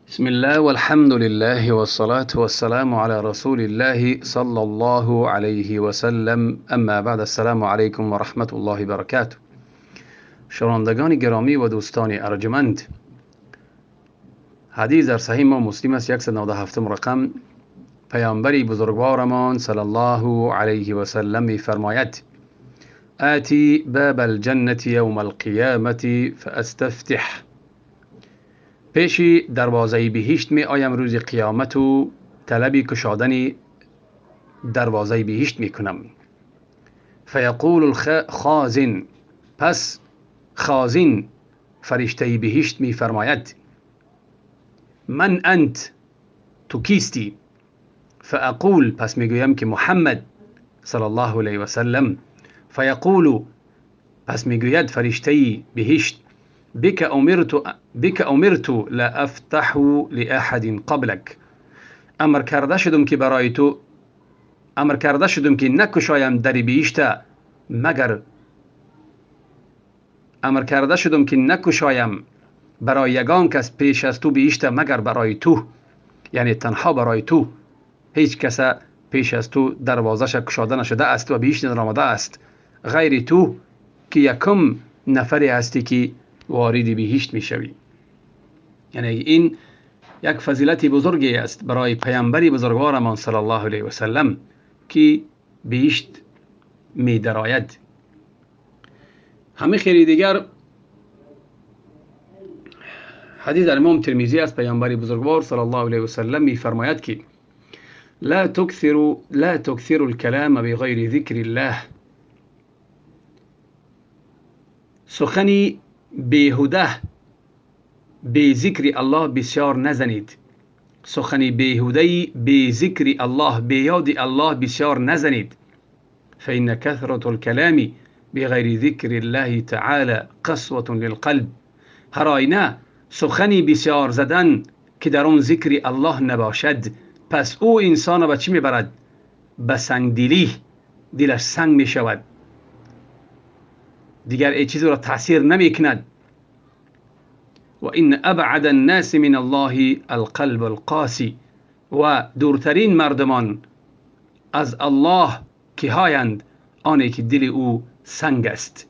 بسم الله والحمد لله والصلاة والسلام على رسول الله صلى الله عليه وسلم. اما بعد، السلام علیکم و رحمت الله برکاته. شنوندگان گرامی و دوستان ارجمند، حدیث در صحیح ما مسلم است، 197 رقم. پیامبری بزرگوارمان صلی الله علیه و سلم می‌فرماید: آتی باب الجنة یوم القیامة فاستفتح. پیشی دروازه بهشت می آیم روز قیامت و طلب کشادن دروازه بهشت می کنم. فیقول الخازن، پس خازن فرشته بهشت می فرماید: من انت، تو کیستی؟ فاقول، پس می گویم که محمد صلی الله علیه و سلم. فیقول، پس می گوید فرشته بهشت: بك امرت لا افتح لاحد قبلك. امر کرده شدم که برای تو امر کرده شدم که نکشایم در بهشت مگر امر کرده شدم که نکشایم برای یگان کس پیش از تو بهشت مگر برای تو، یعنی تنها برای تو. هیچ کس پیش از تو دروازش کشاده نشده است و بهشت ندرآمده است غیر تو که یکم نفری هستی که وارد بهشت میشوی. یعنی این یک فضیلت بزرگی است برای پیامبر بزرگوارمان صلی الله علیه و سلم که بهشت می درآید. همه خیلی دیگر حدیث در امام ترمذی است. پیامبر بزرگوار صلی الله علیه و سلم می فرماید که لا تكثر الكلام بغیر ذکر الله. سخنی بیهوده بی ذکر الله بسیار نزنید. سخنی بیهوده بی ذکر الله، بی یاد الله بسیار نزنید. فإن كثرة الكلام بغیر ذکر الله تعالی قسوة للقلب. هر آینه سخنی بسیار زدن که در آن ذکر الله نباشد، پس او انسان به چی میبرد؟ به سنگدلی، دلش سنگ میشود، دیگر ای چیز را تاثیر نمیکند. و این ابعد الناس من الله القلب القاسی. و دورترین مردمان از الله که هایند؟ آنی که دل او سنگ است.